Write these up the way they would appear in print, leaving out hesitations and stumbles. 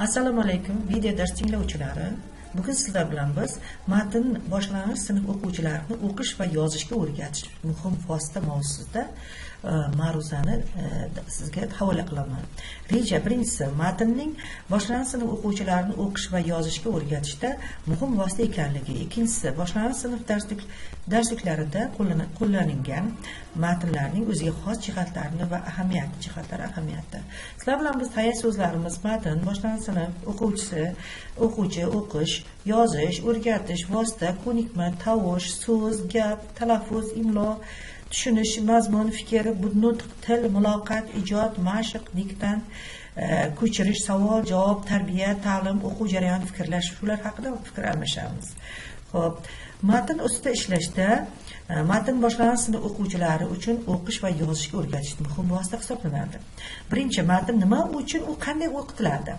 Assalomu alaykum, video dars tinglovchilari. Bugun sizlar bilan biz matn boshlang'ich sinf o'quvchilarini o'qish va yozishga o'rgatish muhim vosita mavzusida ma'ruzani sizga havola qilaman. Reja birinchisi, matnning boshlang'ich sinf o'quvchilarini o'qish va yozishga o'rgatishda muhim vosita ekanligi. Ikkinchisi, boshlang'ich sinf darsliklarida qo'llanilgan matnlarning o'ziga xos jihatlarini va ahamiyati, jihatlari ahamiyati. Sizlar bilan biz tayanch so'zlarimiz matn, boshlang'ich sinf o'quvchisi, o'quvchi, o'qish, yozish, o'rgatish, vosita, ko'nikma, tovush, so'z, gap, talaffuz, imlo, tushunish, mazmun, fikr, nutq, til, muloqot, ijod, mashq, diktant, ko'chirish, savol, javob, tarbiya, ta'lim, o'quv jarayoni, fikrlash, shular haqida fikr almashamiz. Xo'p, matn ustida ishlashda matn boshlang'ich sinf o'quvchilari uchun o'qish va yozishga o'rgatish muhim vosita hisoblanadi. Birinchi, matn nima uchun, u qanday o'qitiladi?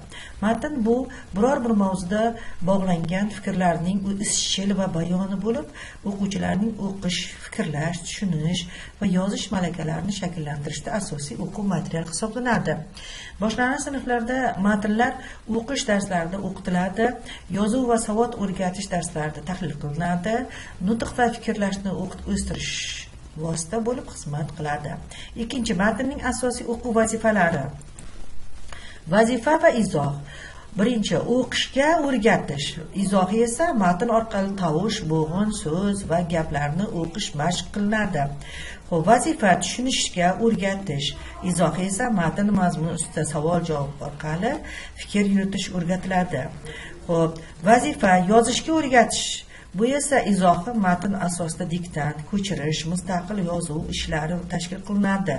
Matn bu biror bir mavzuda bog'langan fikrlarning izchil va bayoni bo'lib, o'quvchilarning o'qish, fikrlash, tushunish va yozish malakalarini shakllantirishda asosiy o'quv material hisoblanadi. Boshlang'ich sinflarda matnlar o'qish darslarida o'qitiladi, yozuv va savod o'rgatish darslarida tahlil qilinadi, nutq va fikrlashni o'stirish vosita bo'lib xizmat qiladi. Ikkinchi, matnning asosiy o'quv vazifalari. Vazifa va izoh. Birinchi, o'qishga o'rgatish. Izohi esa matn orqali tovush, bo'g'in, so'z va gaplarni o'qish mashq qilinadi. Xo'p, vazifa tushunishga o'rgatish. Izohi esa matn mazmuni ustida savol-javob orqali fikr yuritish o'rgatiladi. Xo'p, vazifa yozishga o'rgatish. Bu esa izohi matn asosida diktant, ko'chirish, mustaqil yozuv ishlari tashkil qilinadi.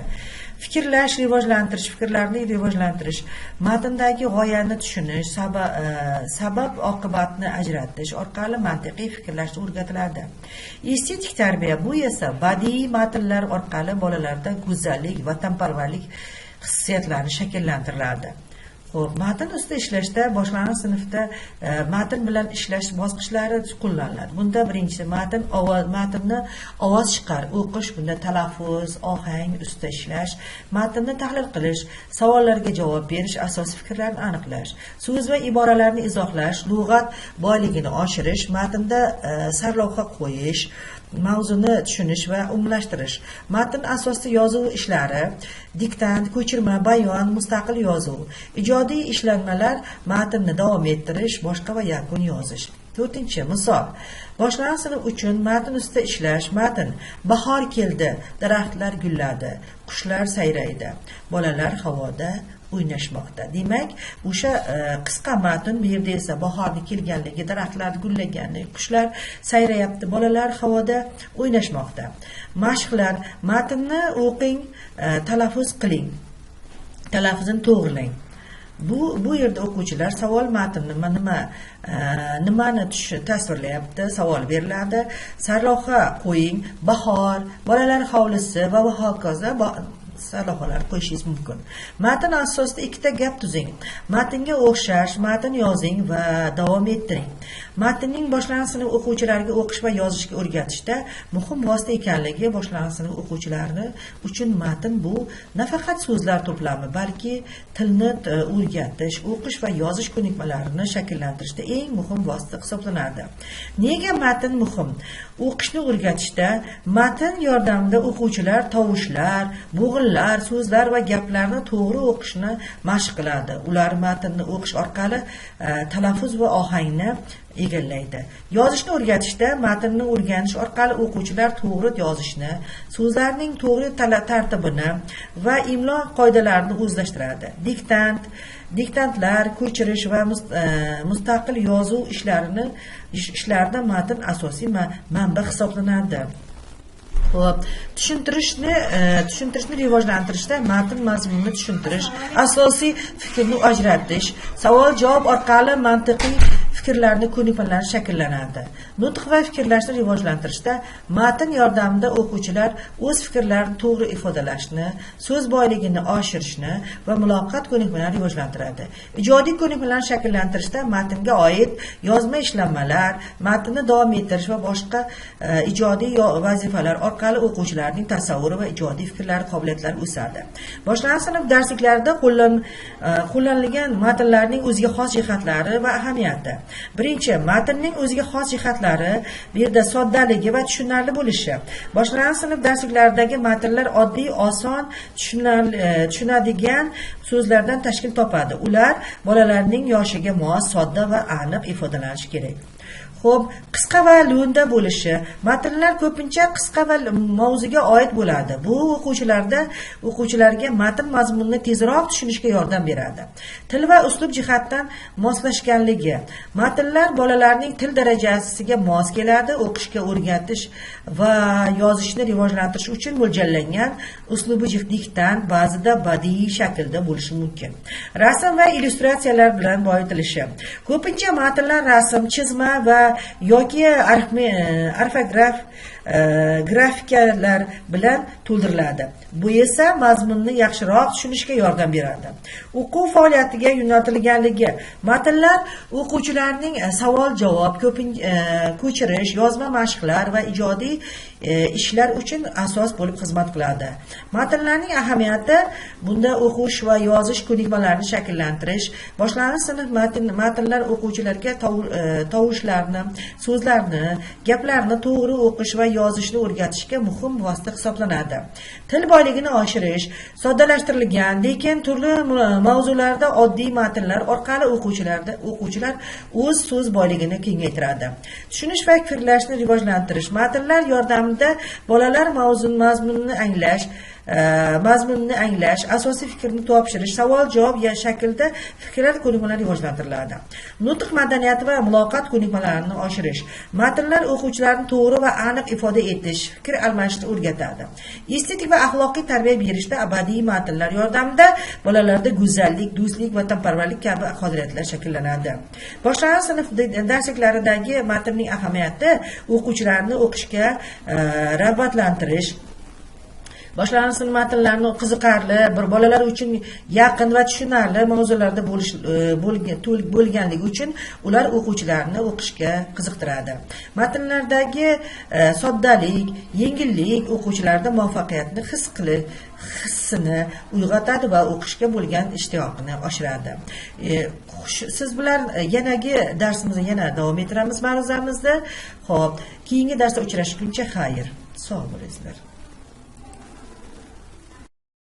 Fikrlash, rivojlantirish, fikrlarni rivojlantirish, matndagi g'oyani tushunish, sabab oqibatni ajratish orqali mantiqiy fikrlashni o'rgatiladi. Estetik tarbiya, bu esa badiiy matnlar orqali bolalarda go'zallik, vatanparvarlik hissiyotlarini shakllantiriladi. Xo'p, matn ustida ishlashda boshlang'ich sinfda matn bilan ishlash bosqichlari qo'llaniladi. Bunda birinchisi matnni ovoz chiqar, o'qish, bunda talaffuz, ohang ustida ishlash, matnni tahlil qilish, savollarga javob berish, asosiy fikrlarni aniqlash, so'z va iboralarni izohlash, lug'at boyligini oshirish, matnda sarlavha qo'yish, mavzuni tushunish va umumlashtirish, matn asosida yozuv ishlari, diktant, ko'chirma, bayon, mustaqil yozuv, ijodiy ishlanmalar, matnni davom ettirish, boshqa va yakun yozish. To'rtinchi, misol. Boshlang'ich sinf uchun matn ustida ishlash. Matn: bahor keldi, daraxtlar gulladi, qushlar sayraydi, bolalar havoda o'ynashmoqda. Demak, o'sha qisqa matn, bu yerda esa bahorning kelganligi, daraxtlar gullaganligi, qushlar sayrayapti, bolalar havoda o'ynashmoqda. Mashqlar: matnni o'qing, talaffuz qiling, talaffuzini to'g'rilang. Bu yerda o'quvchilar savol matnni nimani tasvirlayapti, savol beriladi. Sarlavha qo'ying, bahor, bolalar hovlisi va hokazo sarlavhalar qo'yishingiz mumkin. Matn asosida ikkita gap tuzing. Matnga o'xshash matn yozing va davom ettiring. Matnning boshlang'ich sinf o'quvchilariga o'qish va yozishga o'rgatishda muhim vosita ekanligi boshlang'ich sinf o'quvchilari uchun matn bu nafaqat so'zlar to'plami, balki tilni o'rgatish, o'qish va yozish ko'nikmalarini shakllantirishda eng muhim vosita hisoblanadi. Nega matn muhim? O'qishni o'rgatishda matn yordamida o'quvchilar tovushlar, bo'g'inlar, so'zlar va gaplarni to'g'ri o'qishni mashq qiladi. Ular matnni o'qish orqali talaffuz va ohangni egallaydi. Yozishni o'rgatishda matnni o'rganish orqali o'quvchilar to'g'ri yozishni, so'zlarning to'g'ri tartibini va imlo qoidalarini o'zlashtiradi. Diktantlar, ko'chirish va mustaqil yozuv ishlarida matn asosiy manba hisoblanadi. Xo'p, tushuntirishni rivojlantirishda matn mazmunini tushuntirish, asosiy fikrni ajratish, savol-javob orqali mantiqiy fikrlarni, ko'nikmalarni shakllanadi. Nutq va fikrlashni rivojlantirishda matn yordamida o'quvchilar o'z fikrlarini to'g'ri ifodalashni, so'z boyligini oshirishni va muloqot ko'nikmalarini rivojlantiradi. Ijodiy ko'nikmalarni shakllantirishda matnga oid yozma ishlanmalar, matnni davom ettirish va boshqa ijodiy vazifalar orqali o'quvchilarning tasavvuri va ijodiy fikrlari, qobiliyatlari o'sadi. Boshlang'ich sinf darsliklarida qo'llanilgan matnlarning o'ziga xos jihatlari va ahamiyati. Birinchi, matnning o'ziga xos jihatlari bu yerda soddaligi va tushunarli bo'lishi. Boshlang'ich sinf darsliklaridagi matnlar oddiy, oson tushunadigan so'zlardan tashkil topadi. Ular bolalarning yoshiga mos, sodda va aniq ifodalanishi kerak. Xo'p, qisqa va lo'nda bo'lishi. Matnlar ko'pincha qisqa va mavzuga oid bo'ladi. Bu o'quvchilarga matn mazmunini tezroq tushunishga yordam beradi. Til va uslub jihatdan moslashganligi. Matnlar bolalarning til darajasiga mos keladi, o'qishga o'rgatish va yozishni rivojlantirish uchun mo'ljallangan uslubi diktant ba'zida badiiy shaklda bo'lishi mumkin. Rasm va illyustratsiyalar bilan boyitilishi. Ko'pincha matnlar rasm, chizma va yoki orfograf grafikalar bilan to'ldiriladi. Bu esa mazmunni yaxshiroq tushunishga yordam beradi. O'quv faoliyatiga yo'naltirilganligi. Matnlar o'quvchilarning savol-javob, ko'chirish, yozma mashqlar va ijodiy ishlar uchun asos bo'lib xizmat qiladi. Matnlarning ahamiyati bunda o'qish va yozish ko'nikmalarini shakllantirish, boshlang'ich sinf matnlar o'quvchilarga tovushlarni, so'zlarni, gaplarni to'g'ri o'qish va yozishni o'rgatishga muhim vosita hisoblanadi. Til boyligini oshirish, soddalashtirilgan, lekin turli mavzularda oddiy matnlar orqali o'quvchilar o'z so'z boyligini kengaytiradi. Tushunish va fikrlashni rivojlantirish. Matnlar yordamida bolalar mazmunini anglash, asosiy fikrni topshirish, savol-javob shaklida fikrlar ko'nikmalari rivojlantiriladi. Nutq madaniyati va muloqot ko'nikmalarini oshirish. Matnlar o'quvchilarni to'g'ri va aniq ifoda etish, fikr almashishni o'rgatadi. Estetik va axloqiy tarbiya berishda abadiy matnlar yordamida bolalarda go'zallik, do'stlik, vatanparvarlik kabi qodiriyatlar shakllanadi. Boshlang'ich sinf darsliklaridagi matnning ahamiyati o'quvchilarni o'qishga rag'batlantirish, boshlang'ich sinf matnlarini qiziqarli, bir bolalar uchun yaqin va tushunarli mavzularda bo'lganligi uchun ular o'quvchilarni o'qishga qiziqtiradi. Matnlardagi soddalik, yengillik o'quvchilarda muvaffaqiyatni hissini uyg'otadi va o'qishga bo'lgan ishtiyoqini oshiradi. Siz bilan yanagi darsimizni yana davom ettiramiz ma'ruzamizda. Xo'p, keyingi darsda uchrashguncha xayr. Sog' bo'linglar.